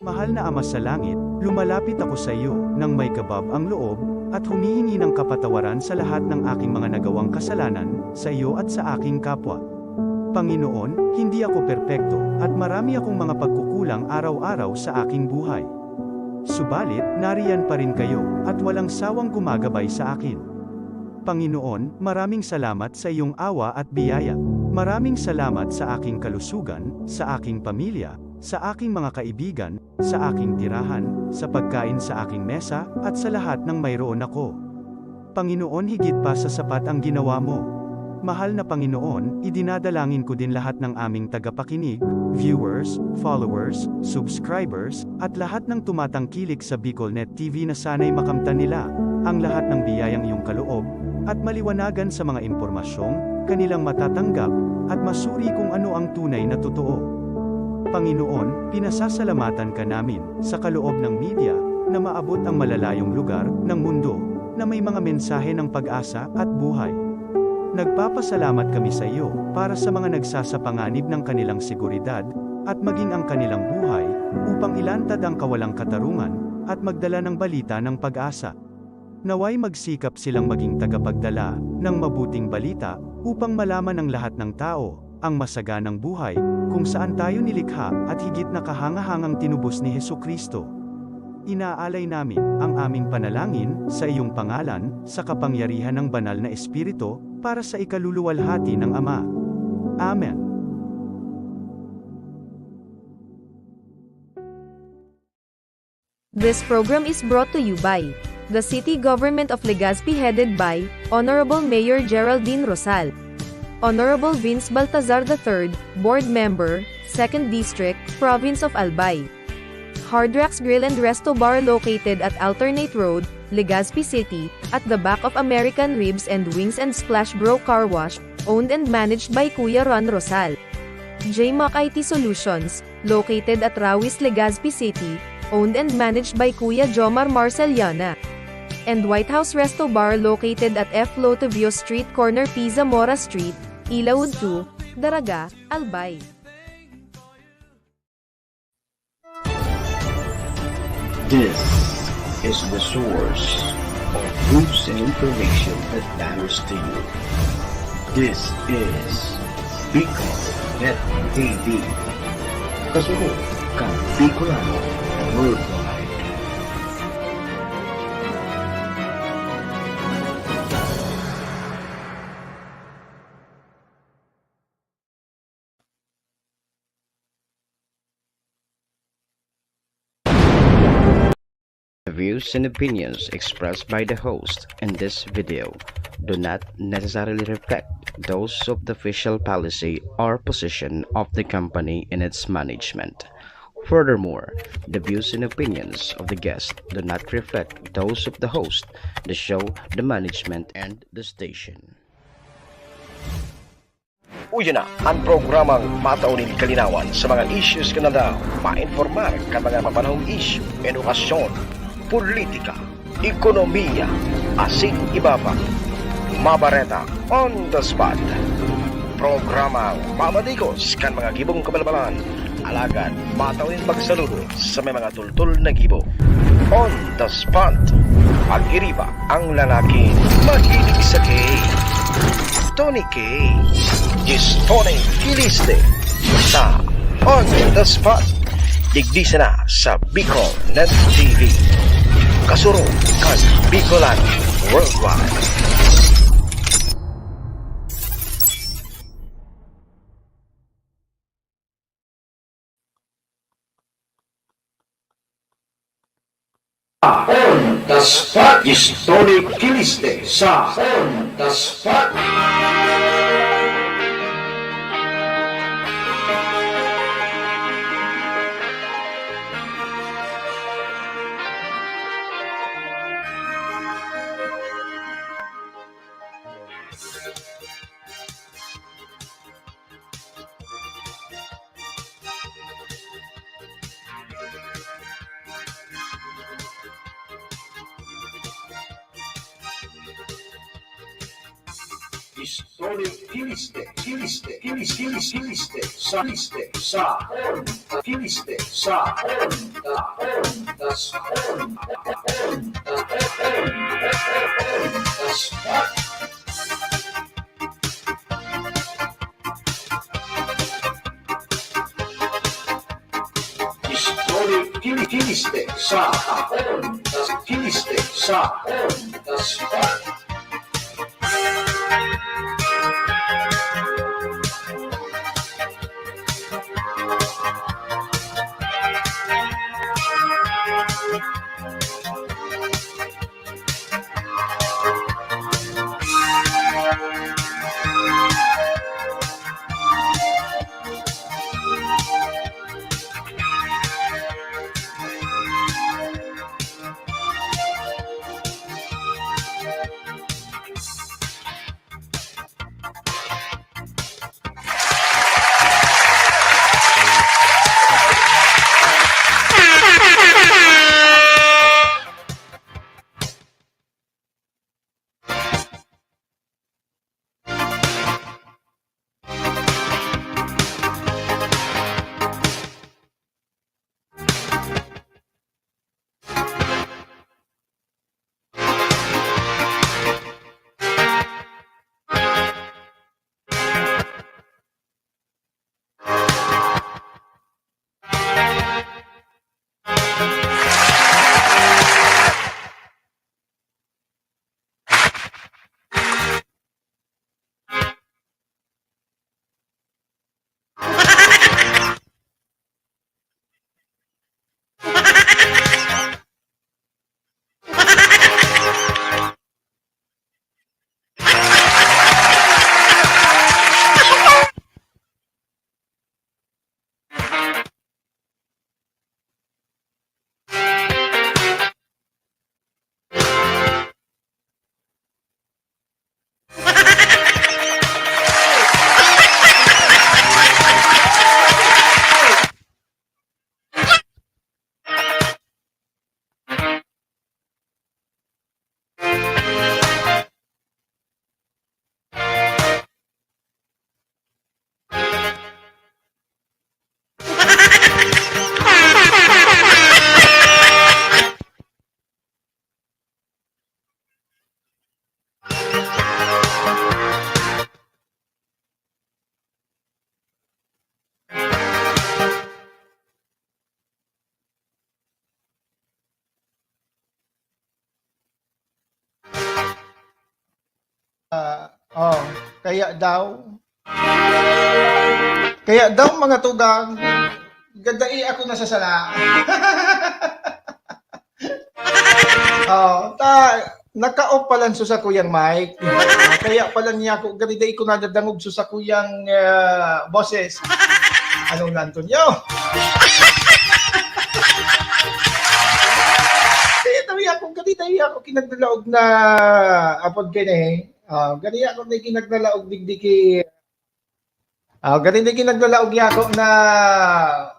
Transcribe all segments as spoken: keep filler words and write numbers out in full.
Mahal na Ama sa Langit, lumalapit ako sa iyo nang may kabab ang loob at humihingi ng kapatawaran sa lahat ng aking mga nagawang kasalanan sa iyo at sa aking kapwa. Panginoon, hindi ako perpekto at marami akong mga pagkukulang araw-araw sa aking buhay. Subalit, nariyan pa rin kayo at walang sawang gumagabay sa akin. Panginoon, maraming salamat sa iyong awa at biyaya. Maraming salamat sa aking kalusugan, sa aking pamilya, sa aking mga kaibigan, sa aking tirahan, sa pagkain sa aking mesa, at sa lahat ng mayroon ako. Panginoon, higit pa sa sapat ang ginawa mo. Mahal na Panginoon, idinadalangin ko din lahat ng aming tagapakinig, viewers, followers, subscribers, at lahat ng tumatangkilik sa Bicolnet T V na sana'y makamtan nila ang lahat ng biyayang iyong kaloob at maliwanagan sa mga impormasyong kanilang matatanggap at masuri kung ano ang tunay na totoo. Panginoon, pinasasalamatan ka namin sa kaloob ng media na maabot ang malalayong lugar ng mundo na may mga mensahe ng pag-asa at buhay. Nagpapasalamat kami sa iyo para sa mga nagsasapanganib ng kanilang seguridad at maging ang kanilang buhay upang ilantad ang kawalang katarungan at magdala ng balita ng pag-asa. Naway magsikap silang maging tagapagdala ng mabuting balita upang malaman ng lahat ng tao ang masaganang buhay kung saan tayo nilikha at higit na kahangahangang tinubos ni Jesu-Cristo. Inaalay namin ang aming panalangin sa iyong pangalan, sa kapangyarihan ng Banal na Espiritu, para sa ikaluluwalhati ng Ama. Amen. This program is brought to you by the City Government of Legazpi, headed by Honorable Mayor Geraldine Rosal. Honorable Vince Baltazar the third, Board Member, Second District, Province of Albay. Hard Rocks Grill and Resto Bar, located at Alternate Road, Legazpi City, at the back of American Ribs and Wings and Splash Bro Car Wash, owned and managed by Kuya Ron Rosal. J Mac I T Solutions, located at Rawis, Legazpi City, owned and managed by Kuya Jomar Marceliana. And White House Resto Bar, located at F Lotivio Street, corner P Zamora Street, Ilaud two, Daraga, Albay. This is the source of news and information that matters to you. This is Bicol Net T V. Kasunod kan Bicolano Worldwide. The views and opinions expressed by the host in this video do not necessarily reflect those of the official policy or position of the company and its management. Furthermore, the views and opinions of the guest do not reflect those of the host, the show, the management, and the station. Uya na an programang matao nin kalinawan sa mga issues kan aldaw, mainformar kan mga mapanahong isyu, edukasyon, politika, ekonomiya, asin iba pa. Mabareta on the spot. Programang mamadigos kan mga gibong kabalbalan, alagad matao nin pagsaludo sa may mga tultol na gibo. On the spot. Pag-iriba ang lalaking mahilig sa cake. Tony Cake. Tony Kiliste. Sa On the Spot. Digdi sana sa Bicol Net T V. Kasurog kan Bicolano Worldwide. On the spot, Tony Kiliste sa On the Spot. Historic Kiliste, Kiliste, Kilis, Kilis, Kiliste, sa, Kiliste, sa, Kiliste, sa, Onda, Onda, sa, Onda, Onda, Onda, Onda, sa. Historic Kili-, Kiliste sa Onda, Kiliste sa Onda Sport. Ah, oh, kaya daw, kaya daw, mga tugang, gadai ako nasasala. Oh, ta, naka-off palan so sakuyang mic. Ah, kaya palan niya ako, gadai ko nadadangog so sakuyang, ah, boses. Ano lang to niyo? Kaya tawi ako, gadai ako kinaglalaog na apod kaini. Ah, gani ako na kinaglalaog digdi ki, ah, gani na kinaglalaog yako na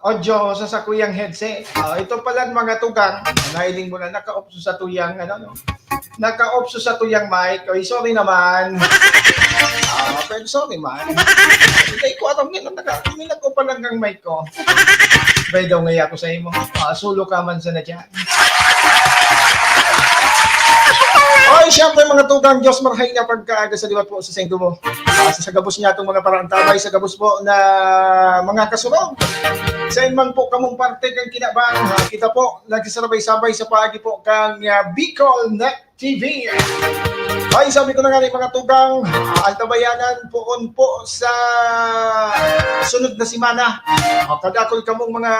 audio sa sakuyang headset. Ah, ito pala, mga tugang, nailing mo na, naka-off sa satuyang, ano, no? Naka-off sa satuyang mic. Oy, sorry naman. Ah, pero sorry man. Hindi ko alam yun, naka-, may nag-off pa lang ang mic ko. Bay daw ngaya ako sa imo. Ah, sulo ka man sana dyan. Oy, siyempre, mga tugang, Diyos marhay na pagkaaga sa liwat po sa saindo mo. Ah, sa, sa gabos niya itong mga paraantabay, sa gabos po na mga kasurog. Sa man po kamong parte kang kinaban, ah, kita po, nagsasabay-sabay sa paagi po kang, ah, Bicol Net T V. Ay, sabi ko na nga ni mga tugang, ah, antabayanan poon po sa sunod na semana. Ah, kadakul kamong mga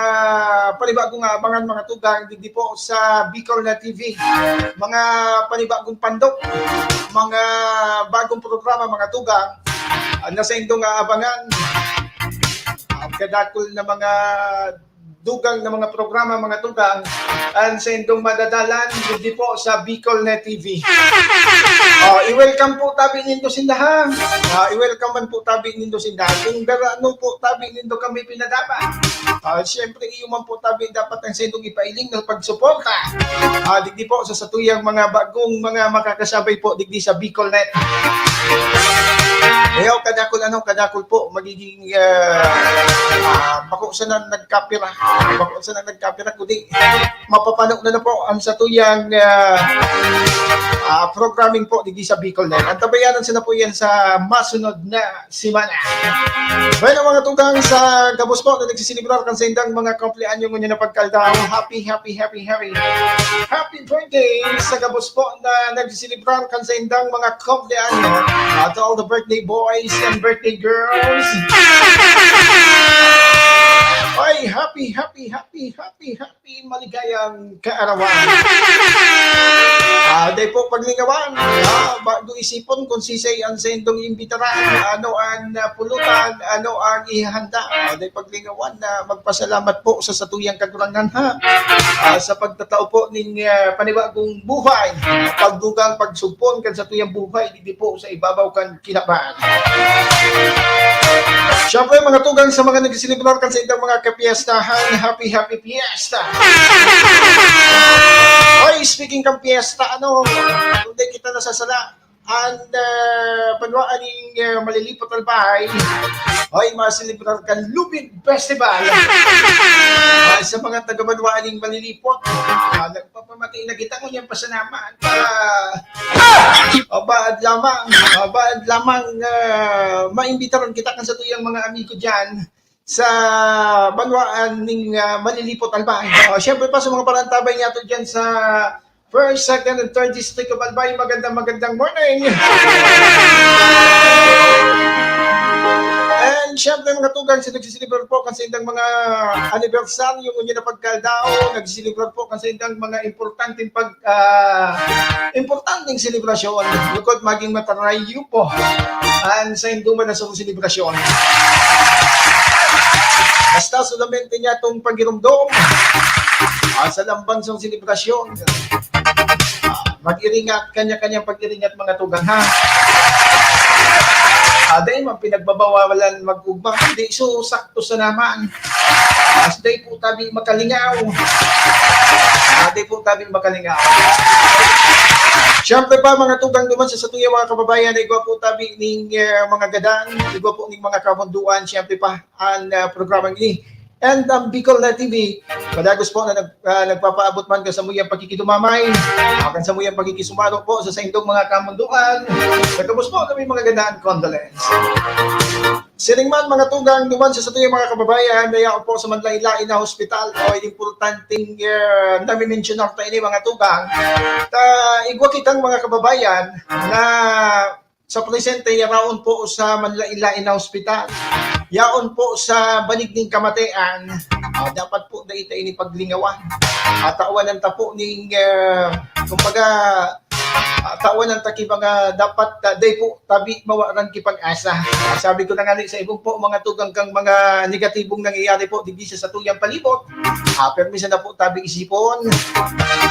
panibagong abangan, mga tugang, digdi po sa Bicol na T V. Mga panibagong pandok, mga bagong programa, mga tugang, ah, na saindong aabangan. Ah, kadakul na mga dugang na mga programa, mga tugang, an saindong madadalan, digdi po sa Bicol Net T V. Ah, i-welcome po tabi nindo sinda, ha? Ah, i-welcome man po tabi nindo sinda. Kung darano po tabi nindo kami pinadaba, ah, siyempre, iyo man po tabi dapat ang saindong ipailing na pagsuporta. Ah, digdi po sa satuyang mga bagong mga makakasabay po digdi sa Bicol Net. Ayaw kadakol, ano, kadakol po, magiging, ah, ah, bako sana nagkapira. Bako sana nagkapira, kundi mapapano na na po ang satuyang, ah, ah, programming po digdi sa Bicol Net. Antabayanan sana po yan sa masunod na semana. Bueno, mga tugang, sa gabos po na nagsiselebrar kan saindang mga kumpleanyo ngunyan na pagkaldaw, happy, happy, happy, happy, happy birthday sa gabos po na nagsiselebrar kan saindang mga kumpleanyo. Ah, to all the birthday boys and birthday girls. Ay, happy, happy, happy, happy, happy, maligayang kaarawan. Ah, dai po paglingawan. Ah, bago isipon kung sisay ang saindong imbitaran, ano ang, ah, pulutan, ano ang ihahanda. Ah, dai paglingawan na magpasalamat po sa satuyang Kagurangnan, ha? Ah, sa pagtatao po nin, ah, panibagong buhay, pagdugang, pagsugpon kan satuyang buhay, digdi po sa ibabaw kan kinaban. Siyempre, mga tugang, sa mga nagsiselebrar kan saindang mga kapiestahan, happy, happy fiesta! Oy, speaking kan fiesta, ano, kung di kita nasasala, ang, ah, banwaan ning, ah, Malilipot Albay, oy, maselebrar kan Lubid Festival. Ah, sa mga taga-banwaan ning Malilipot, ah, nagpapamati na kita ngunyan pasalamat para, ah, baad lamang, ah, baad lamang, ah, maimbitaran kita kan satuyang mga amigo diyan sa banwaan ning, ah, Malilipot, Albay. Oh, siyempre pa sa mga parantabay niyato diyan sa first, second, and third district of Albay, magandang, magandang morning. And siyempre, mga tugang, sa nagsiselebrar po kan saindang mga anibersaryo ngunyan na pagkaldaw, nagsiselebrar po kan saindang mga importanteng pag, ah, importanteng selebrasyon. Lukod maging matarayo po ang saindong man na selebrasyon. Basta solamente niyatong pagiromdom, ah, sa lambang sang selebrasyon. Ah, mag-iringat, kanya-kanyang pag-iringat, mga tugang, ha? Ah, dai man pinagbabawalan mag-ugma, kundi so sakto sa naman. As dai po tabi makalingaw. Ah, dai po tabi makalingaw. Siyempre pa, mga tugang duman sa satuya, mga kababayan, igwa po tabi ning, eh, mga gadan, igwa po ning mga kamundoan, siyempre pa, ang, ah, programang ini. And ang Bicol Net T V, padagos po na nag-, ah, nagpapaabot man kan samuyang pakikidumamay, ah, kan samuyang pakikisumaro po sa saindong mga kamundoan. Sa gabos po kami mga gandaan, condolence. Siring man, mga tugang, duman sa satuyang mga kababayan na yaon po sa manlain-lain na hospital o importanteng, eh, namimensionar ta ini, mga tugang, ta igwa kitang mga kababayan na sa presente, yaraon po sa manlain-lain na ospital. Yaon po sa banig nin kamatian. Ah, dapat po dai ta ini paglingawan. Ah, tawanan ta po ning, ah, kumbaga, ah, tawanan ta ki mga dapat, ah, dai po tabi mawaran ki pag-asa. Ah, sabi ko na nga ni sa ibong po, mga tugang, kang mga negatibong nangyayari po digdi sa satuyang palibot. Ah, permi sana po tabi isipon.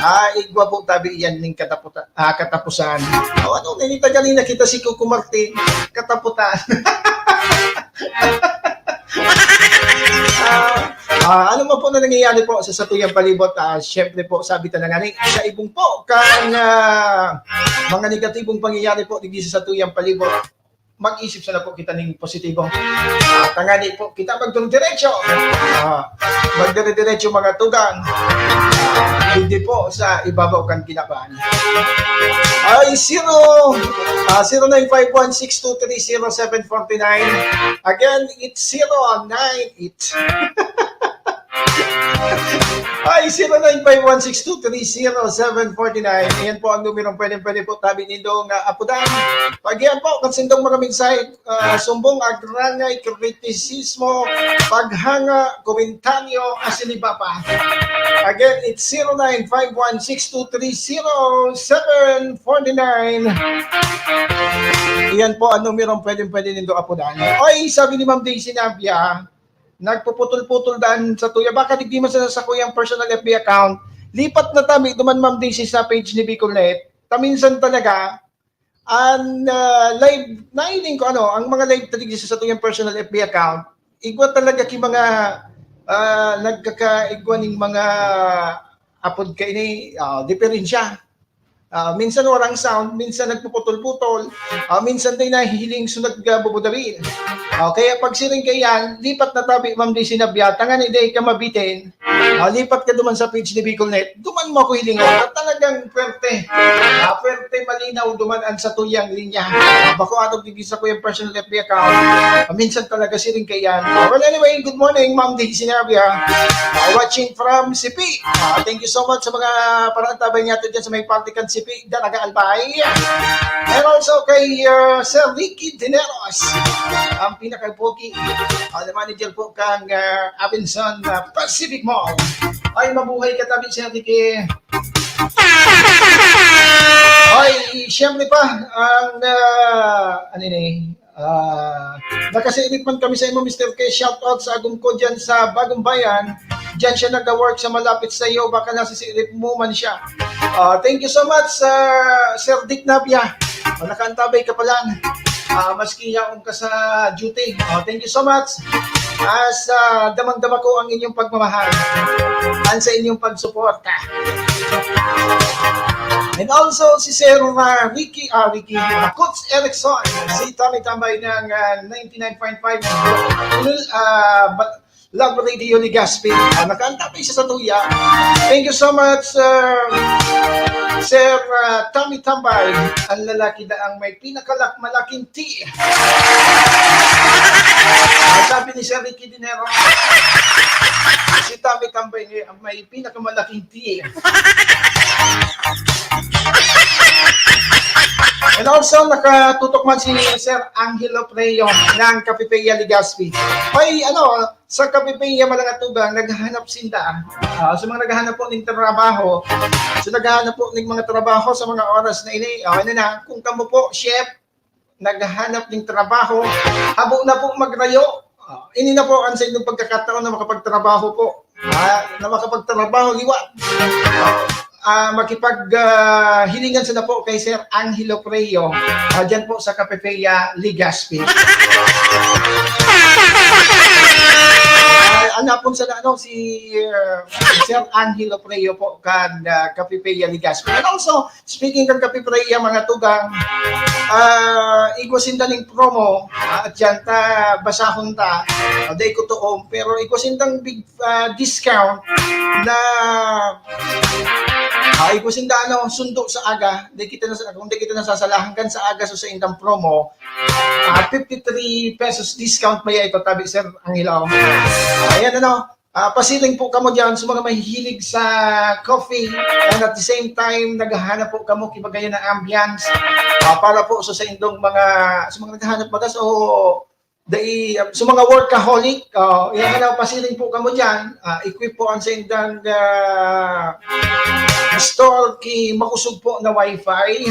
Ah, igwa po tabi iyan ning kataputan. Ah, katapusan. O, ano, nanita ganina kita si Coco Martin, kataputan. Ah, ah, ano man po na nangyayari po sa satuyang palibot, ah, siyempre po, sabi ta na nga ni, sa ibong po, kan, ah, mga negatibong pangyayari po, digdi sa satuyang palibot, mag-isip sana po kita ning positibo. At tangani po kita magdire-diretso. Ah, magdire-diretso, mga tugang. Hindi po sa ibabaw kan kinaban. Ay, zero, ah, zero nine five one six two three zero seven forty-nine. Again, it's zero nine eight. Ay, zero nine five one six two three zero seven forty-nine. Ayan po ang numerong pwedeng, pwede po tabi nindong, ah, apudan. Pag yan po, kan sindong mga mensahe, ah, sumbong, agrangay, kritisismo, paghanga, komentaryo, asin iba pa. Again, it's zero nine five one six two three zero seven forty-nine. Iyan po ang numerong pwedeng, pwede nindo apudan. Oy, sabi ni Ma'am Daisy Navia, nagpuputol-putol daan sa tuya. Baka digdi man sa, sa kuyang personal F B account. Lipat na tabi duman, Ma'am Daisy, sa page ni Bicolnet. Ta minsan talaga, an, ah, live, nailing ko ano, ang mga live ta digdi sa, sa tuyang personal F B account. Igwa talaga ki mga, ah, nagkakaigwa ning mga apod kaini, ah, diferensya. Ah, minsan warang sound, minsan nagpuputol-putol, ah, minsan din nahihiling sunod ga bubudabil. Ah, kaya pag siring kaiyan, lipat na tabi, Ma'am Daisy, na biya, tangan hindi ka mabitin. Ah, lipat ka duman sa page ni Bicolnet. Duman mo ako hilingon. At talagang pwerte. Ah, pwerte, malinaw duman ang sa tuyang linya. Ah, bako atong digdi sa kuyang personal F B account. Ah, minsan talaga siring kaiyan. Ah, well, anyway, good morning, Ma'am Daisy Navia. Ah, watching from Sipi. Ah, thank you so much sa mga paraantabay niya dyan sa may parte kan Sipi, Daraga Albay. And also kay, uh, Sir Ricky Dineros, ang pinakapogi, uh, na manager po kang, uh, Abenson, uh, Pacific Mall. Ay, mabuhay ka tabi, Sir Ricky. Ay, siyempre pa, ang, uh, ano yun eh, Ah, nakasiirip man kami sa imo, Mister K. Shout out sa agom ko diyan sa Bagong Bayan. Diyan siya nag-work sa malapit sa iyo. Baka nasisiirip mo man siya. Ah, thank you so much, ah, Sir Dick Navia. Oh, nakaantabay ka pa lang. Ah, maski yaon ka sa duty. Oh, thank you so much. As, ah, damang-dama ko ang inyong pagmamahal. Ang sa inyong pagsuporta. And also, si Sir, ah, Ricky, ah, Ricky, ah, Coach Erickson, si Tommy Tambay ng, ah, ninety-nine point five, ah, ba-, Love Radio Legazpi. Ah, nakaantabay siya sa tuya. Thank you so much, Sir, Sir, ah, Tommy Tambay. Ang lalaki na ang may pinakalak-, malaking T. Ah, sabi ni Sir Ricky Dinero, si Tommy Tambay ngayon ang may pinakamalaking T. And also, nakatutok man si Sir Angelo Preo ng Kapipeya, Legazpi. May, ano, sa Kapipeya, mga tugang, naghahanap sinda. Ah, sa mga naghahanap po ng trabaho, so naghahanap po ng mga trabaho sa mga oras na ini, ah, ano na, kung kamo po, chef, naghahanap ng trabaho, habo na po magrayo. Ah, ini na po ang sa inyong pagkakataon na makapagtrabaho po. Ah, na makapagtrabaho liwat. Ah, makipag, ah, hilingan sana po kay Sir Angelo Preo, ah, dyan po sa Kapipeya, Legazpi. Ah, ano po sana, ano, si, ah, Sir Angelo Preo po kan, ah, Kapipeya, Legazpi. And also, speaking kan Kapipeya, mga tugang, ah, igwa sinda ning promo, ah, at yan ta, basahon ta, ah, dai ko toom, pero igwa sindang big, ah, discount na, ah, igwa sinda, ano, sundo sa aga, dai kita na, kung dai kita nasasala, hanggang sa aga, so sa indang promo, ah, fifty-three pesos discount maya ito, tabi, Sir Angelo. Ayan, ano, Ah, pasiring po kamo diyan sa mga mahihilig sa coffee, and at the same time, naghahanap po kamo ki magayon na ambience, ah, para po sa, sa indong mga, sa mga naghahanap baga, so, dai, sa mga workaholic, ah, yan na, pasiring po kamo diyan, ah, equip po ang sa indang, ah, store ki makusog po na wifi,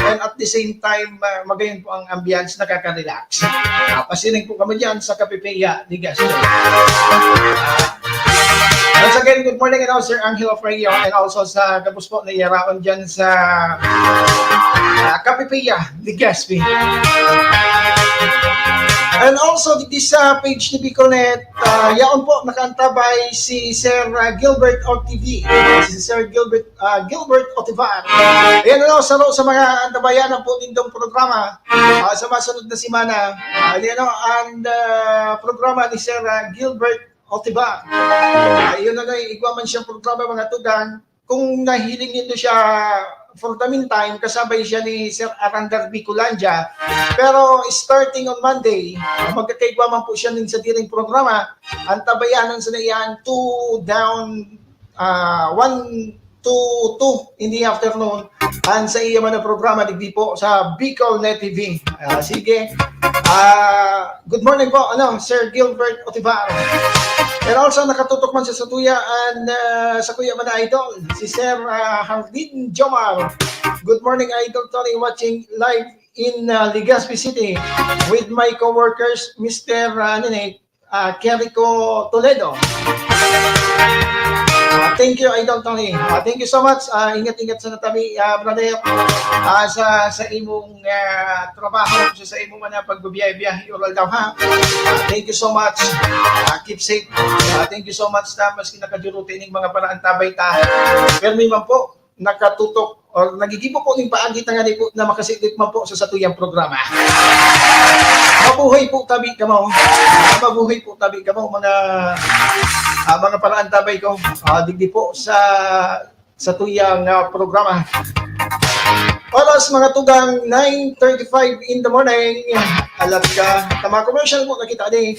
and at the same time, ah, magayon po ang ambience, nakaka-relax. Ah, pasiring po kamo diyan sa Kapipeya, Legazpi. Ah, once again, good morning, and also Sir Angelo Freyo, and also sa gabos po na iyaraon dyan sa, ah, Kapipeya, Legazpi. And also, digdi sa page ni Bicolnet, ah, yaon po, nakaantabay si Sir, ah, Gilbert Ortivi. Si Sir Gilbert, ah, Gilbert Otivar. Ayan, ano, saro sa mga antabayanan po nindong programa, ah, sa masunod na semana. Ah, ayan, ano, ang, ah, programa ni Sir, ah, Gilbert Otivar. Ah, yun na nga, igwa man siyang programa, mga tugang. Kung nahiling nindo siya, for the meantime, kasabay siya ni Sir Arandar Bicolandia. Pero starting on Monday, magkakaigwa man po siya nin sadiring programa. Ang tabayanan sa na iyan, two down, ah, one to two in the afternoon. Ang sa iya man na programa, digdi po sa Bicol Net T V. Ah, sige. Ah, good morning po, ano, Sir Gilbert Otivar. And also, nakatutok man sa satuya, and, ah, sa kuya man na idol, si Sir, ah, Hardin Jomar. Good morning, Idol Tony, watching live in, ah, Legazpi City with my co-workers, Mister, ah, ano ni, ah, Kerico Toledo. Ah, thank you, Idol Tony. Ah, thank you so much. Ah, ingat-ingat sa natami, ah, brother. Ah, sa, sa imong, ah, trabaho, sa, sa imong mga pagbibiyahe-biyahe, oral daw, ha? Ah, thank you so much. Ah, keep safe. Ah, thank you so much na maski nakaduruti ning mga paraantabay ta. Pero may man po, nakatutok or nagigibo po ning paagi tangani po na makasidit man po sa satuyang programa. Mabuhay po tabi kamo. Mabuhay po tabi kamo, mga, ah, mga paraantabay ko. Ah, digdi po sa satuyang, ah, programa. Oras, mga tugang, nine thirty-five in the morning. Alat ka. Tama, commercial mo na kita, di.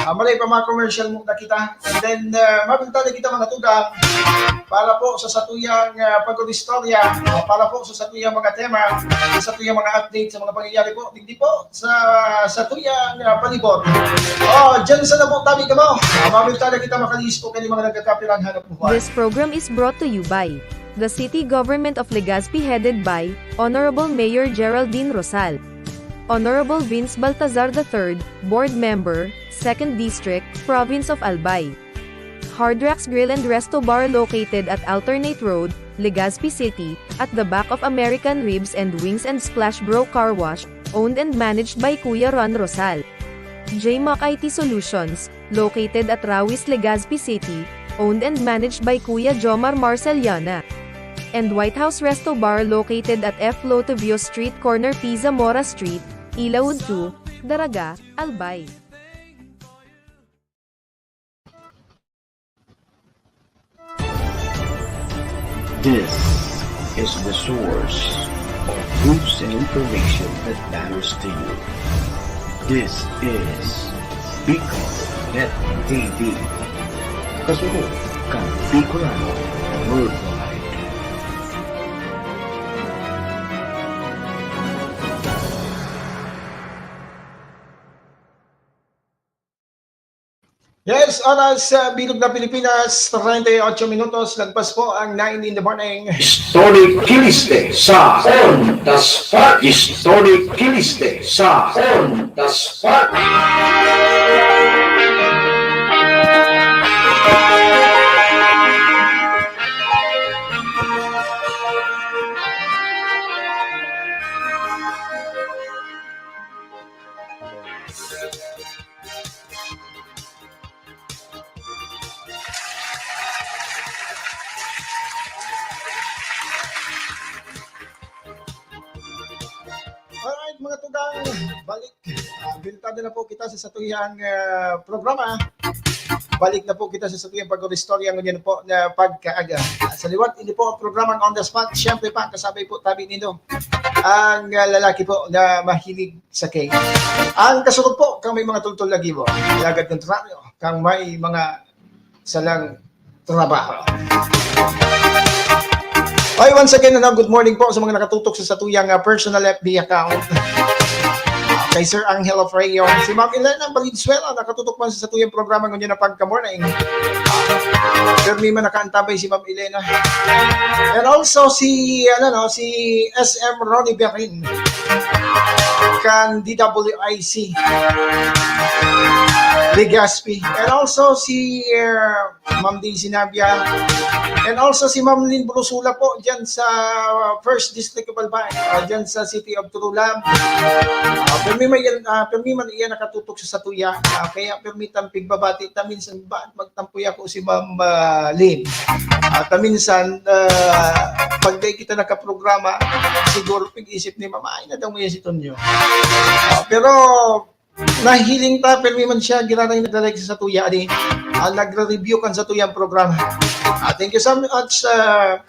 Ah, malay pa, mga commercial mo na kita. And then, ah, mabinta na kita, mga tugang. Para po sa satuyang, ah, pag-istorya, ah, para po sa satuyang mga tema, sa satuyang mga update sa mga pangyayari po, digdi po sa satuyang, ah, palibot. Oh, dyan sa nabot tabi ka mo. Ah, mabinta na kita makalihis po kani mga nagkakapirang hanap buhay. This program is brought to you by the City Government of Legazpi, headed by Honorable Mayor Geraldine Rosal. Honorable Vince Baltazar the third, Board Member, Second District, Province of Albay. Hard Rocks Grill and Resto Bar, located at Alternate Road, Legazpi City, at the back of American Ribs and Wings and Splash Bro Car Wash, owned and managed by Kuya Ron Rosal. J Mac I T Solutions, located at Rawis, Legazpi City, owned and managed by Kuya Jomar Marceliana. And White House Resto Bar, located at F Lotovio Street, corner P Zamora Street, Ilaud two, Daraga, Albay. This is the source of news and information that matters to you. This is Bicol Net T V. Kasunod kan Bicolano Worldwide. Yes, oras sa Bilog na Pilipinas, treinta y ocho minutos, lagpas po ang nine in the morning. Story Kiliste sa On the Spot. Story Kiliste sa On the Spot. Alright, mga tugang, balik. Ah, bintado na po kita sa satuyang, ah, programa. Balik na po kita sa satuyang pag-istorya ngayon po na pagkaaga. Ah, sa liwat, ini po ang programang On the Spot. Siyempre pa, kasabay po tabi nindo ang, ah, lalaki po na mahilig sa cake. Ang kasunod po, kang may mga tultol na gibo. Lagad kontraryo, kang may mga salang trabaho. Ay, once again, ano, good morning po sa mga nakatutok sa satuyang, ah, personal F B account. Ah, kay Sir Angel of Rayon, si Ma'am Elena Valenzuela, nakatutok man sa satuyang programa ngunyan na pagka-morning. Pero may man nakaantabay si Ma'am Elena. And also si, ano, no, si S M Ronnie Berin, kan D W I C Legazpi. And also si, uh, Ma'am Daisy Navia. And also si Ma'am Lynn Brusula po dyan sa First District of Albay, uh, dyan sa City of Turulam. Uh, permi man iyan, uh, permi man iyan nakatutok sa satuya. Uh, kaya permi tang pigbabati ta minsan, ba't magtampoy ako si Ma'am, ah, Lynn? At, ah, minsan, ah, pag di kita nakaprograma, siguro pag-isip ni Ma'am, "Ay, nadang mo yan si Tonyo." Ah, pero nahiling ta, pero man siya, giraray naglalike sa satuya, ani, ah, nagre-review kan satuyang programa. Ah, thank you so much, ah,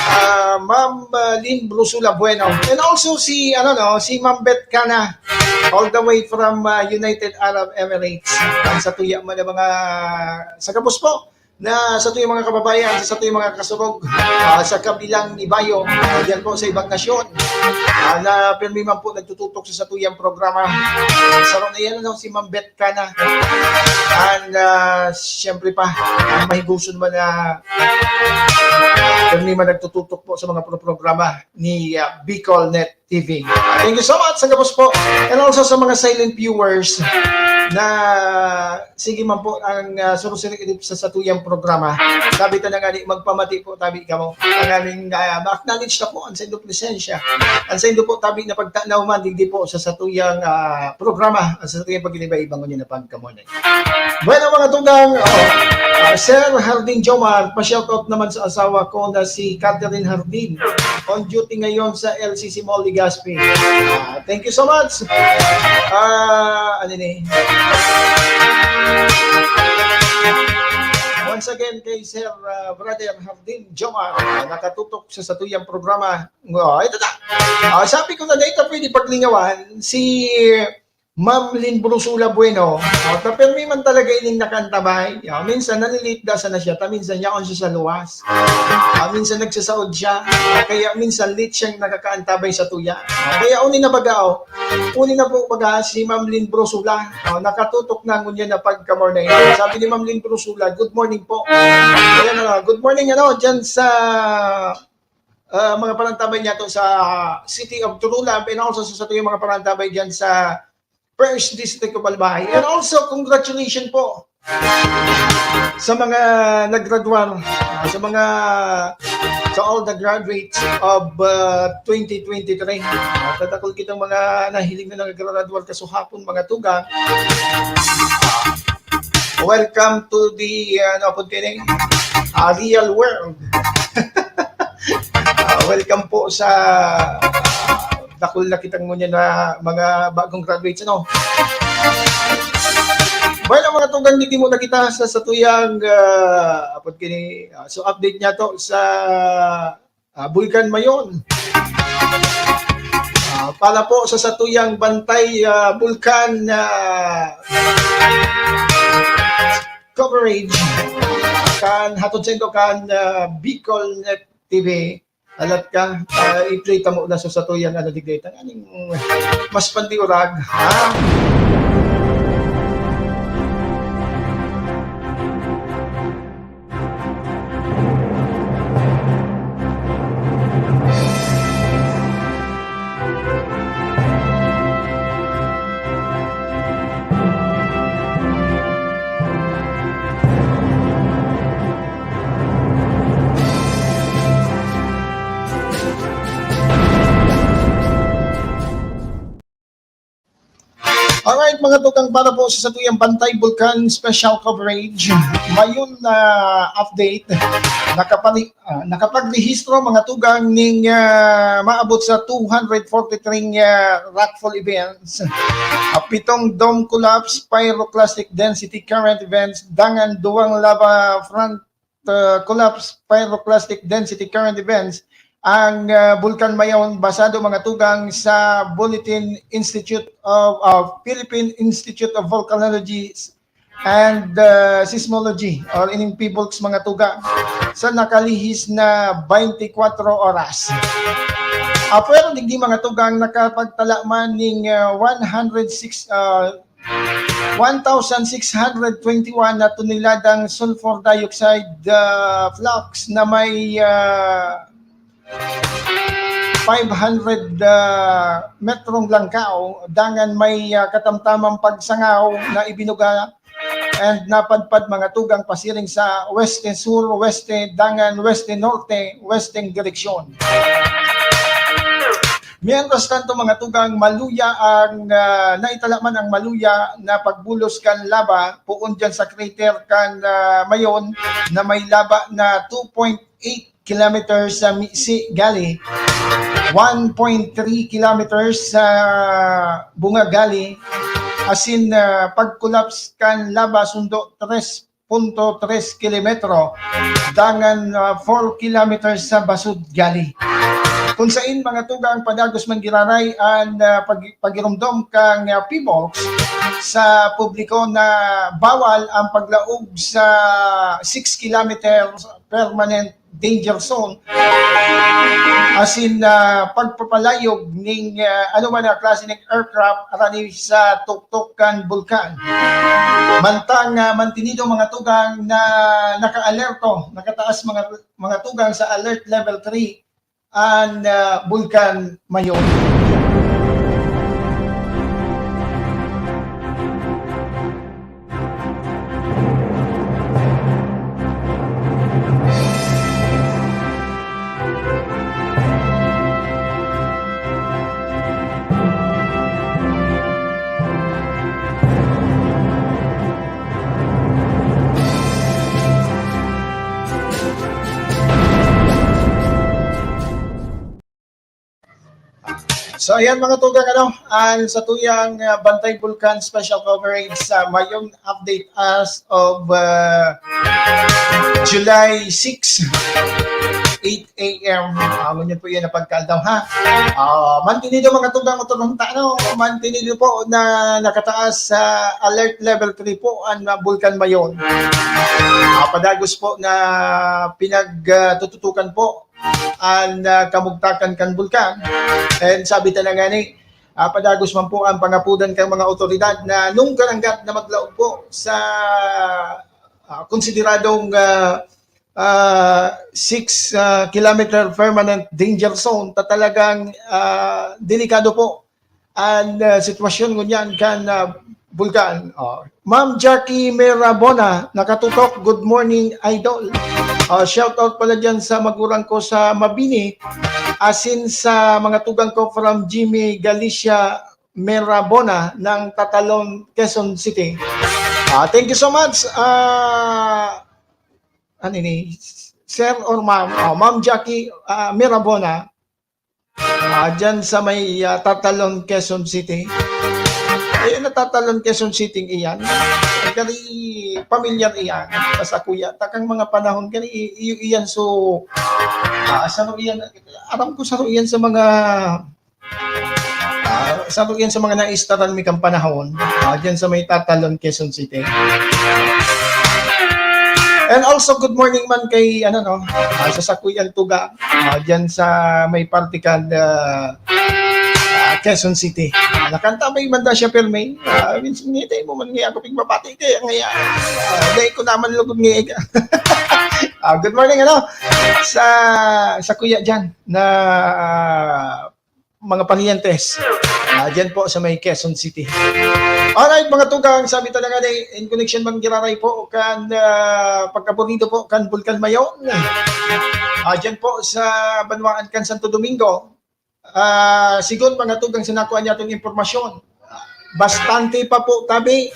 ah, Ma'am, ah, Lynn Brusula Bueno. And also si, ano, no, si Ma'am Beth Cana. All the way from, ah, United Arab Emirates. Ang satuya man ang mga, sa gabos po, na satuyang mga kababayan, sa satuyang mga kasurog, ah, sa kabilang ibayo, ah, diyan po sa ibang nasyon, ah, na pirmi man po nagtututok sa satuyang programa. Sa ron na yan, ano, si Ma'am Beth Cana. And, ah, siyempre pa, ang mahiguson man na pirmi man nagtututok po sa mga pro-, programa ni, ah, Bicol Net T V. Thank you so much sa gabos po. And also sa mga silent viewers na sige man po ang uh, surusurik sa satuyang programa. Sabi ta na nga ni, magpamati po tabi kamo. Ang aming uh, ma-acknowledge na po ang saindo presensya. Ang saindo po tabi na pagtanaw man, digdi po sa satuyang uh, programa, ang satuyang pag-iniba-iba ngunyan na pagkamorning. Bueno, mga tugang, oh, uh, Sir Hardin Jomar, pa-shoutout naman sa asawa ko na si Catherine Hardin. On duty ngayon sa L C C Mall, Legazpi. Uh, thank you so much. Uh, ano ni? Once again, kay Sir uh, Brother Hardin Jomar, uh, nakatutok sa satuyang programa. Oh, ito na. Uh, sabi ko na dito pwede paglingawan si Ma'am Lynn Brusula Bueno, oh, ta permi man talaga ining nakaantabay. Ah, minsan nalilate da sana siya, ta minsan yaon siya sa luwas. Ah, minsan nagsasaod siya, ah, kaya minsan late siyang nakakaantabay sa tuya. Ah, kaya uni na baga, oh, uni na po baga si Ma'am Lynn Brusula. Oh, nakatutok na ngunyan na pagka-morning. Sabi ni Ma'am Lynn Brusula, "Good morning po." Ayan na, good morning ano, dyan sa ah, mga panantabay niya to sa City of Turulamp and also sa, sa mga panantabay dyan sa First District of Albay. And also, congratulations po sa mga naggraduar, ah, sa mga, sa all the graduates of uh, twenty twenty-three. Uh, tatakol kitang mga nahiling na naggraduar kasuhapon, mga tugang. Welcome to the, uh, ano po, uh, real world. Uh, welcome po sa uh, dakul na kitang ngunyan na mga bagong graduates, ano? Bueno, mga tugang, digdi muna kita sa satuyang uh, apod kini, uh, so update niya to sa uh, Bulkan Mayon. Uh, para po sa satuyang Bantay uh, Bulkan uh, coverage kan hatod sa kan uh, Bicol Net T V. Alat ka, uh, i-play ta mo na sa satuyang ano digdeta. Aning mas pandiurag, ha? Alright, mga tukang, para po sa satuyang Bantay Bulkan Special Coverage, mayon na update, nakapali-, ah, nakapagrehistro mga tugang ning ah, maabot sa two hundred forty-three ah, rockfall events, ah, pitong dome collapse, pyroclastic density current events, dangan duwang lava front uh, collapse pyroclastic density current events ang uh, Bulkan Mayon, basado mga tugang sa Bulletin Institute of uh, Philippine Institute of Volcanology and uh, Seismology or ining PHIVOLCS mga tugang sa nakalihis na twenty-four oras. Apwera digdi mga tugang nakapagtala man ning uh, one hundred six uh, one thousand six hundred twenty-one na toneladang sulfur dioxide uh, flux na may uh, five hundred uh, metrong langkaw, dangan may uh, katamtamang pagsangaw na ibinuga and napadpad mga tugang pasiring sa weste-sur, weste, dangan weste-norte, westeng direksyon. Mientras tanto, mga tugang, maluya ang, ah, naitala man ang maluya na pagbulos kan laba poon diyan sa crater kan, ah, Mayon na may laba na two point eight kilometers sa Misi gali, one point three kilometers sa Bunga gali, asin, ah, pag-collapse kan laba sundo tres punto tres kilometro, dangan, ah, four kilometers sa Basud gali. Kun sain mga tugang padagos man giraray an, ah, pag-, pagiromdom kan, ah, PHIVOLCS sa publiko na bawal ang paglaog sa six kilometers permanent danger zone, asin, ah, pagpapalayog ning, ah, anoman na klase ning aircraft arani sa tuktok kan bulkan. Mantang, ah, mantinido mga tugang na nakaalerto, nakataas mga, mga tugang sa alert level three an, ah, Bulkan Mayon. So, ayan, mga tugang, ano, ang satuyang, ah, Bantay Bulkan Special Coverage sa Mayon Update as of, ah, July six, eight a m. Ah, ngunyan po yan ang pagkaaldaw, ha? Ah, mantenido, mga tugang, otoronta, ano? Mantenido po na nakataas sa alert level three po ang, ah, Bulkan Mayon. Ah, padagos po na pinagtututukan po an, ah, kamugtakan kan bulkan. And sabi ta na nga ni, ah, padagos man po ang pangapodan kan mga otoridad na nung karanggat na maglaog po sa, ah, konsideradong, ah, ah, six, ah, kilometer permanent danger zone, ta talagang, ah, delikado po an, ah, sitwasyon ngunyan kan, ah, bulkan. Oh, Ma'am Jackie Merabona, nakatutok, good morning, idol. Ah, shout out pala dyan sa magurang ko sa Mabini, asin sa mga tugang ko from Jimmy Galicia Merabona ng Tatalon, Quezon City. Ah, thank you so much. Ah, ano ini? Sir or ma'am? Ah, Ma'am Jackie, ah, Merabona. Ah, dyan sa may, ah, Tatalon, Quezon City. Ayun, na Tatalon, Quezon City iyan. Kani pamilyar iyan. Basta kuya, takang mga panahon, kani i-, i-, iyan so, ah, saro iyan, aram ko saro iyan sa mga, ah, saro iyan sa mga naistaran mi kan panahon. Ah, dyan sa may Tatalon, Quezon City. And also, good morning man kay, ano, no, ah, sa sakuyang tugang, ah, dyan sa may parte kan, ah, ah, Quezon City. Ah, nakantabay man da siya, pirmi. Ah, minsan ngiti mo man nga ako pigbabati kaya ngayon. Ah, dahil ko naman lugod nga. Ah, good morning, ano, sa, sa kuya dyan na, ah, mga parientes. Ah, dyan po sa may Quezon City. Alright, mga tugang, sabi talaga ni, in connection bang giraray po kan, ah, pagkaburido po kan Bulkan Mayon. Ah, dyan po sa banwaan kan Santo Domingo. Ah, sigon mga tugang sa nakuha niya itong impormasyon. Bastante pa po tabi.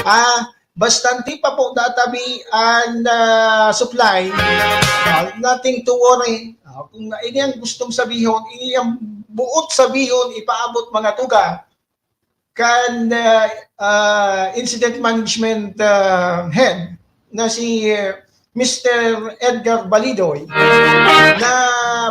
Ah, bastante pa po databi an, ah, supply. Ah, nothing to worry. Ah, kung ini ang gustong sabihon, ini ang buot sabihon, ipaabot mga tugang kan, ah, ah, incident management, ah, head na si, ah, Mister Edgar Balidoy, na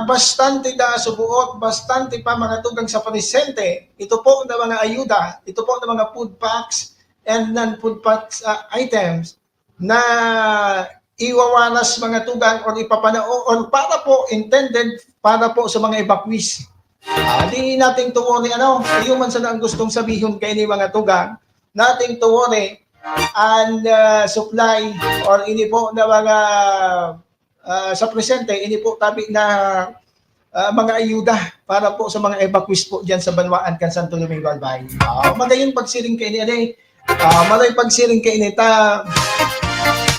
bastante da subuot, bastante pa mga tugang sa presente, ito po na mga ayuda, ito po na mga food packs and non-food packs, ah, items na iwawaras mga tugang or ipapanao or para po intended para po sa mga evacuees. Ah, di nating tuwo ni ano, iyo man sana ang gustong sabihon kay ni mga tugang, nating tuwo ni ang, ah, supply or ini po na mga, ah, sa presente, ini po tabi na, ah, mga ayuda para po sa mga evacuees po diyan sa banwaan kan Santo Domingo, Albay. Ah, magayon pagsiring kay ni, ano, eh, ah, maloy pagsiring kay ni ta,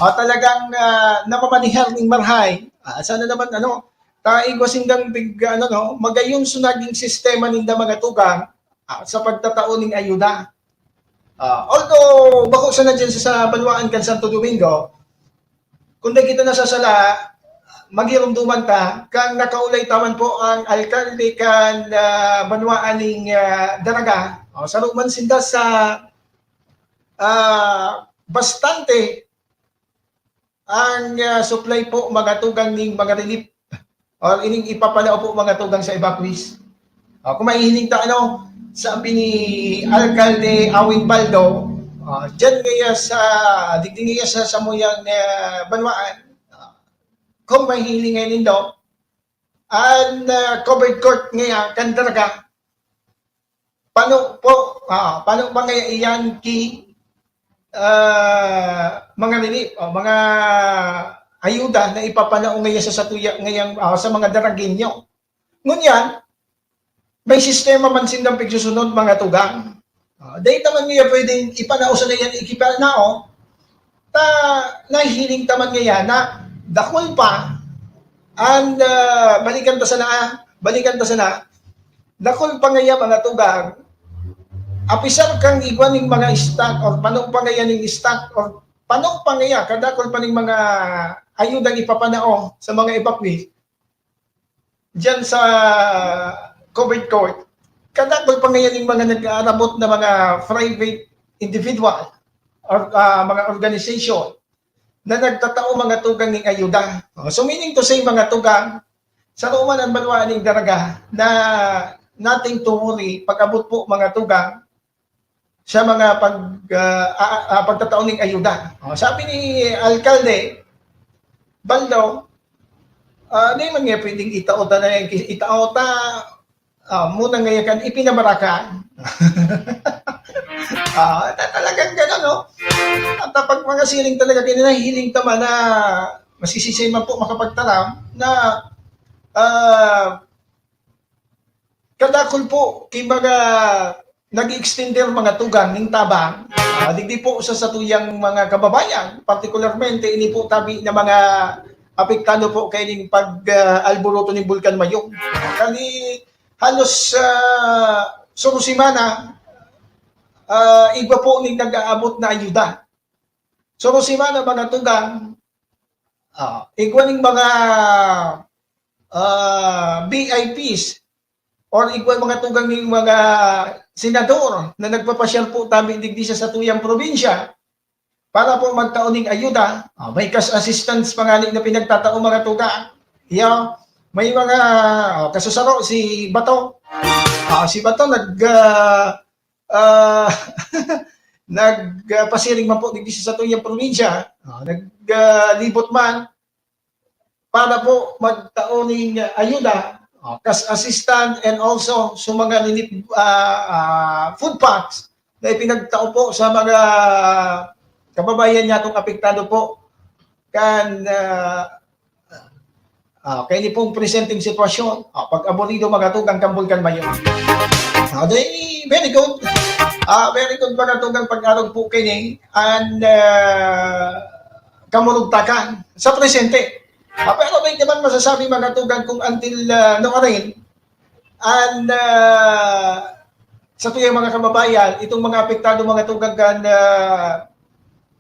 ah, talagang, ah, namamanihar ning marhay. Ah, sana naman, ano, ta igwa sindang tig-, ano, no, magayon so naging sistema ninda mga tugang, ah, sa pagtatao ning ayuda. Ah, although bako sana dyan sa, sa banwaan kan Santo Domingo, kung di kita nasasala, magirumduman ta, kan nakaulay ta man po ang alkalde kan, ah, banwaan ning, ah, Daraga. Oh, saro man sinda sa, ah, bastante ang, ah, supply po, mga tugang ning mga relief or ining ipapanao po, mga tugang sa evacuees. Ah, kung mahihiling ta, ano, sabi ni Alkalde Awin Baldo, ah, dyan ngaya sa, digdi ngaya sa samuyang, ah, banwaan, ah, kung mahihiling ngayon nindo, ang, ah, covered court ngaya kan Daraga, pano po, ah, pano ba ngaya iyan ki, ah, mga relief, o mga ayuda na ipapanao ngaya sa satuya, ngayang, ah, sa mga Daragueño? Ngunyan, may sistema man sindang pigsusunod, mga tugang. Ah, dai ta man niya pwedeng ipanao sa na yan, ikipanao, ta nahihiling ta man ngaya na dakul pa, and, ah, balikan ta sana, balikan ta sana, dakul pa ngaya, mga tugang, apisar kan igwa ning mga stock or pano pa ngaya ning stock or pano pa ngaya kadakul pa ning mga ayudang ipapanao sa mga evacuee diyan sa covered court, kadakul pa ngayon yung mga nag-aarabot na mga private individual or, ah, mga organization na nagtatao, mga tugang, ning ayuda. Oh, so, meaning to say, mga tugang, sa Roman ang banwa ning Daraga na nothing to worry pag-abot po, mga tugang, sa mga pag, ah, ah, ah, pagtatao ning ayuda. Oh, sabi ni Alkalde Baldo, ah, di man nga pwedeng itao ta na yan, itao ta, ah, muna nga yakan, ipinabaraka. Ah, ta-, talagang gano'n, no? At pag mga siring talaga, kinahiling ta man na masisisay man po makapagtaram na, ah, kadakul po, ki mga nag-extender, mga tugang ning tabang, ah, digdi po sa satuyang mga kababayan, partikularmente ini po tabi na mga apektado po kaining pag, ah, alboroto ning Bulkan Mayo. Kani halos, ah, suro semana, ah, igwa po ning nag-aabot na ayuda. Suro semana, mga tugang, ah, igwa ning mga, ah, V I Ps or igwa mga tugang ning mga senador na nagpapasyal po tabi digdi sa satuyang probinsya para po magtao ning ayuda. Ah, may cash assistance pa ngani na pinagtatao, mga tugang. Iyo, may mga, ah, kasusaro si Bato. Ah, si Bato nag, ah, ah, nagpasiring man po digdi sa satuyang probinsya. Ah, nag, ah, libot man para po magtao ning ayuda, ah, cash assistance, and also sa mga relief, ah, ah, food packs na ipinagtao po sa mga kababayan natong apektado po kan, ah, ah, kaini pong presenteng sitwasyon. Ah, pag-abolido, mga tugang, kan Bulkan Mayo. Ah, di, very good. Ah, very good, mga tugang, pag-arog po kaini. And, ah, kamurugtakan sa presente. Ah, pero di naman masasabi, mga tugang, kung until, ah, no, arin, and, ah, satuyang mga kababayan, itong mga apektado, mga tugang, kan, ah,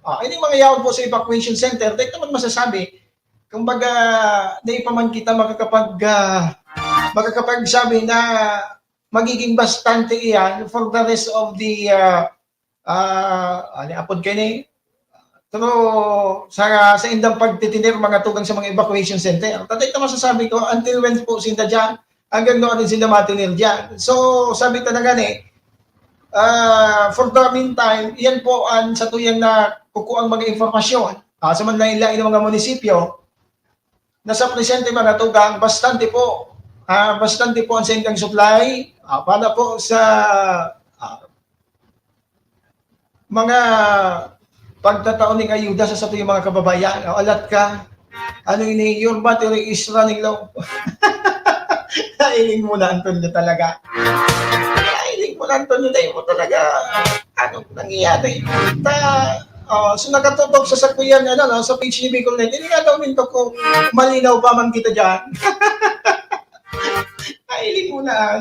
ah, ining mga yaon po sa evacuation center, di naman masasabi, kumbaga, di pa man kita makakapag-, ah, makakapagsabi na magiging bastante iyan for the rest of the, ah, ah, ano apod kaini? Pero sa, sa indang pagtitiner, mga tugang, sa mga evacuation center, tatay ta masasabi ko, until when po sinda diyan, hanggang noon din sinda matinir diyan. So, sabi ta na gani, ah, for the meantime, iyan po ang satuyang nakukuang mga impormasyon, ah, sa manlain-lain na mga munisipyo, na sa presente, mga tugang, bastante po, ah, bastante po ang saindang supply, ah, para po sa, ah, mga pagtatao ning ayuda sa satuyang mga kababayan. O, alat ka, ano ini, your battery is running low. Nailing mo na, Antonio, talaga. Nailing mo na, Antonio, dahil mo talaga, ano nangyayari? Ta, oh, so nakatutok sa sakuyan, ano, no, sa page ni Bicol Net. Hindi nga daw minto kung malinaw pa man kita dyan. Nailing mo na.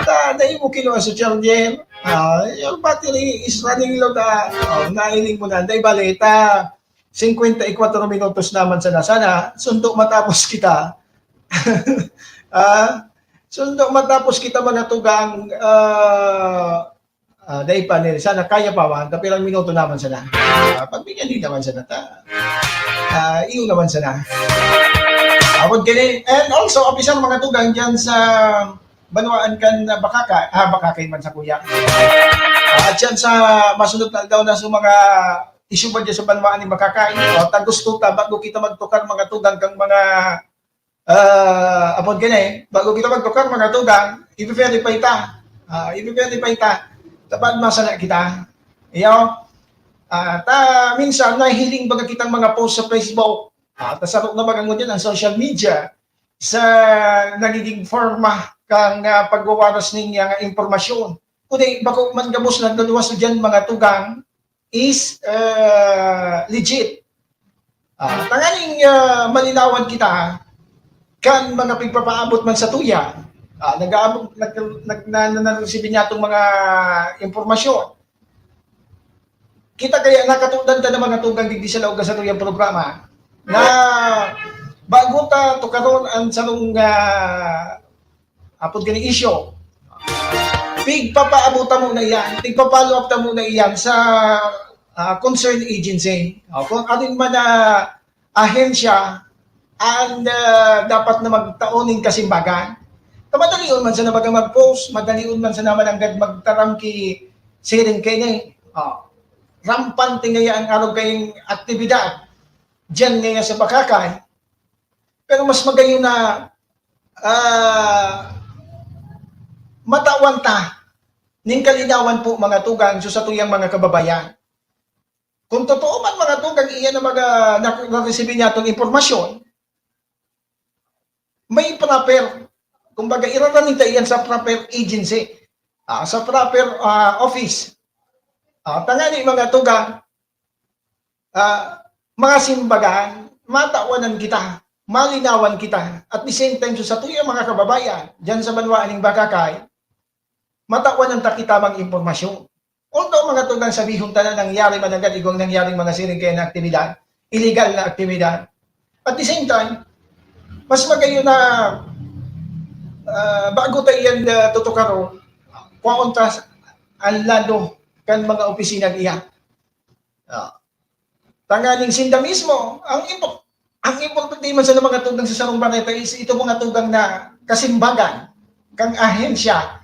Ta, dahil mo kinuha sa charger. Ah, your battery is running low na. Oh, nailing mo na. Dahil balita, singkwenta y kwatro minutos naman sana. Sana, sundo matapos kita. Ah, sundo matapos kita, mga tugang, ah, ah, dai pa ni, sana kaya pa, mga kapirang minuto naman sana. Ah, pagbigyan din naman sana ta. Ah, iyo naman sana. Abot kini. And also, apisan, mga tugang dyan sa banwaan kan, ah, Bakaka-, ah, Bakakay man sa kuya. Ah, at yan sa masunod na daw na sa mga issue ba dyan sa banwaan ni Bakakay? O, tagusto ta, bago kita magtukar, mga tugang, kang mga, ah, apod ka na eh, bago kita magtukar, mga tugang, i-verify ta. Ah, i-verify ta. Tapat masala kita. Iyo. Ah, ta, minsan, nahiling baga kitang mga post sa Facebook. Ah, ta saro na baga ngunyan ang social media. sa nagiging forma kan, ah, pagwawaros nin, ah, impormasyon. Kundi bako man gabos nagluwas diyan, mga tugang, is, ah, legit. Ah, tanganing, ah, malinawan kita kan mga pigpapaabot man satuya. Ah, nag-aabot, nag-, nag-, na, na, na-receive niya itong mga impormasyon. Kita kaya nakatudan ta na mga tugang digdi sa laog kan satuyang programa na bago ta tukaron ang sarong, ah, apod kani isyu, pigpapaabot ta muna iyan, pigpa-follow up ta muna iyan sa, ah, concerned agency. O, kung alin man na ahensya an, ah, dapat na magtao nin kasimbagan. Ta madalion man sana baga mag-post, madalion man sana mananggad magtaram ki siring kaini. O, rampante ngaya an arog kaing aktibidad diyan ngaya sa Bacacay. Pero mas magayon na, ah, matawan ta nin kalinawan po, mga tugang, sa satuyang mga kababayan. Kung totoo man, mga tugang, iyan na mga naku-, naresibi niyatong impormasyon, may proper, kumbaga, iraranin ta iyan sa proper agency, ah, sa proper, ah, office. Ah, tangani, mga tugang, ah, mga simbagan, matawanan kita, malinawan kita. At the same time, sa satuyang mga kababayan, diyan sa banwa ning Bacacay, matawanan ta kita mga impormasyon. Although, mga tugang, sabihon ta na nangyari man agad igwang nangyaring mga siring kaya na aktibidad, illegal na aktibidad. At the same time, mas magayon na, ah, bago ta iyan, ah, tutukaron, kwaon ta sa, ang lado kan mga opisina niya. Ah. Tanganing sinda mismo, ang impo-, ang importante man sa mga tugang sa sarong bareta is ito mga tugang na kasimbagan, kang ahensya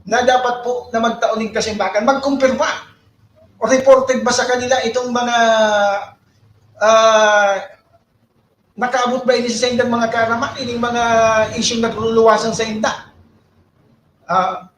na dapat po na magtao ning kasimbagan, magkumpirma. Reported ba sa kanila itong mga, ah, nakaabot ba ini sa saindang mga kaaraman, ining mga isyung nagluluwasan sa inda? Ah,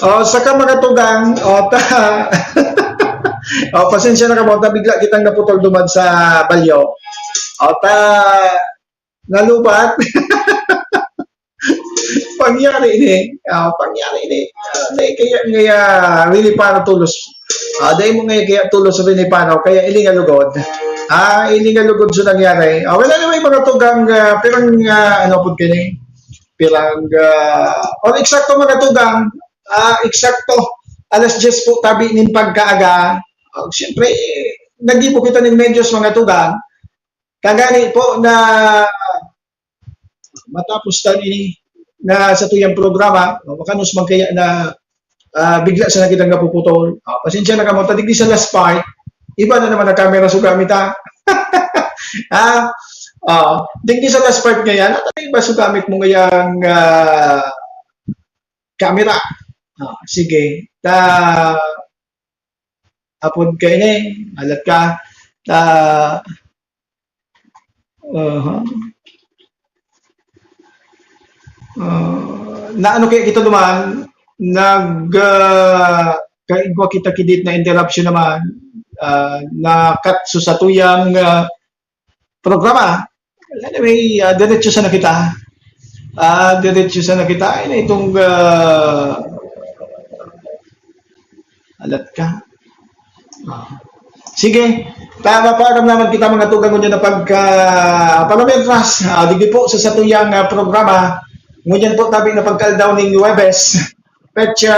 Oh, saka mga tugang, oh, ta-, oh, pasensya na kamo, ta bigla kitang naputol duman sa balyo. Oh, ta, nalubat. Pangyari ini, ah, pangyari ini. Ah, kaya, kaya, really para tulos. Ah, dai mo nga kaya tulos rin ni Panaw, kaya ilingalugod. Ah, ilingalugod sa nangyari. Ah, wala naman yung mga tugang, ah, pirang, ah, ano po kini? Pirang, ah, or eksakto mga tugang, ah, eksakto, alas diyes po tabi nin pagkaaga. Ah, siyempre, naggibo kita nin medyos mga tugang. Kagani po na matapos ta ni na sa tuyang programa, makanos man kaya na, ah, bigla sana kitang napuputol. Ah, pasensya na kamo, ta digdi sa last part, iba na naman ang camera sugamit, ha? Ah, ah, digdi sa last part ngayon, at iba sugamit mo ngayang, ah, camera. Ah, sige. Ta, apod ka ini, alat ka. Ta, aha. Ah, na ano kaya kita duman, nag, ah, kaigwa kita kidit na interruption naman, ah, na-cut so satuyang, ah, programa. Anyway, ah, diretso sana kita. Ah, diretso sana kita. Ay, na itong, ah, alat ka. Ah. Sige, ta-, mapaaram naman kita mga tugang ngunyan na pagka, para mientras, ah, digdi po sa satuyang, ah, programa, ngunyan po tabi na pagkaldaw ning Huwebes, petsa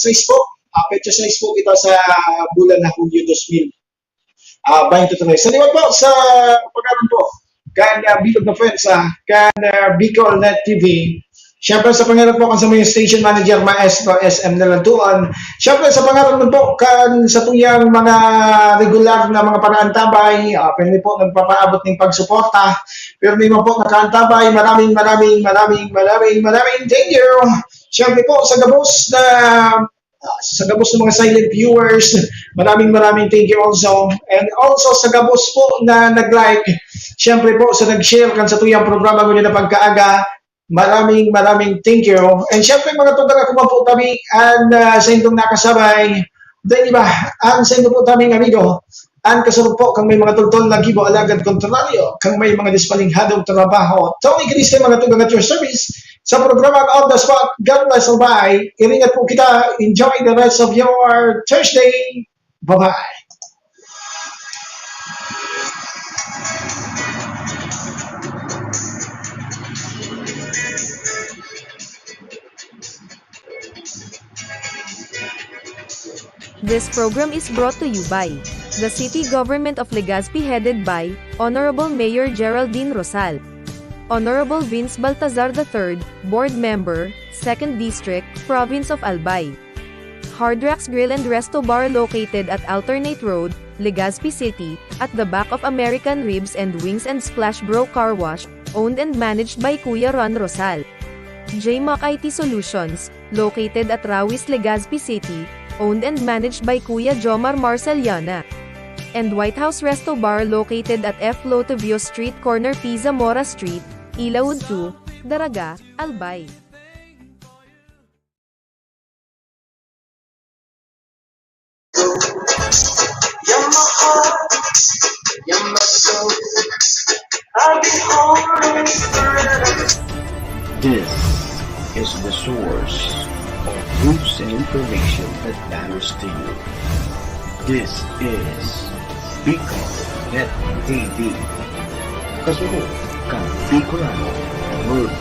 sais po, ah, petsa sais po kita sa bulan na Hulyo dos mil, ah, baynte tres. Sa liwat po, sa pagkaron po, kan, ah, Bilog na Prensa, kan, ah, Bicol Net T V, siyempre, sa pangaran po kan sa mga station manager, Maestro S M Nalantuan. Siyempre, sa pangaran po kan sa tuyang mga regular na mga paraantabay, ah, pirmi po nagpapaabot ning pagsuporta. Pirmi mo po nakaantabay. Maraming, maraming, maraming, maraming, maraming thank you. Siyempre po, sa gabos na, ah, sa gabos ng mga silent viewers, maraming, maraming thank you also. And also sa gabos po na nag-like, siyempre po sa nag-share kan sa tuyang programa ngunyan na pagkaaga, maraming, maraming thank you. And siyempre, mga tugang, ako man po tabi, and, ah, sa indong nakasabay, dahil iba, ang sa indo po tabing amigo, ang kasurog po kang may mga tugtol na gibo, alagad kontraryo, kang may mga dispalinghadong trabaho. Tony Cristo, mga tugang, at your service sa programa On the Spot. God bless, bye. Iringat po kita. Enjoy the rest of your Thursday. Bye-bye. This program is brought to you by the City Government of Legazpi, headed by Honorable Mayor Geraldine Rosal. Honorable Vince Baltazar the third, Board Member, Second District, Province of Albay. Hard Rocks Grill and Resto Bar located at Alternate Road, Legazpi City, at the back of American Ribs and Wings and Splash Bro Car Wash, owned and managed by Kuya Ron Rosal. J Mac I T Solutions, located at Rawis, Legazpi City, owned and managed by Kuya Jomar Marceliana. And White House Resto Bar located at F Lotivio Street, corner P Zamora Street, Ilaud two, Daraga, Albay. You're my heart, you're my soul. I'll be holding you forever. This is the source of news and information that matters to you. This is Bicol Net T V. Kasunod kan Bicolano World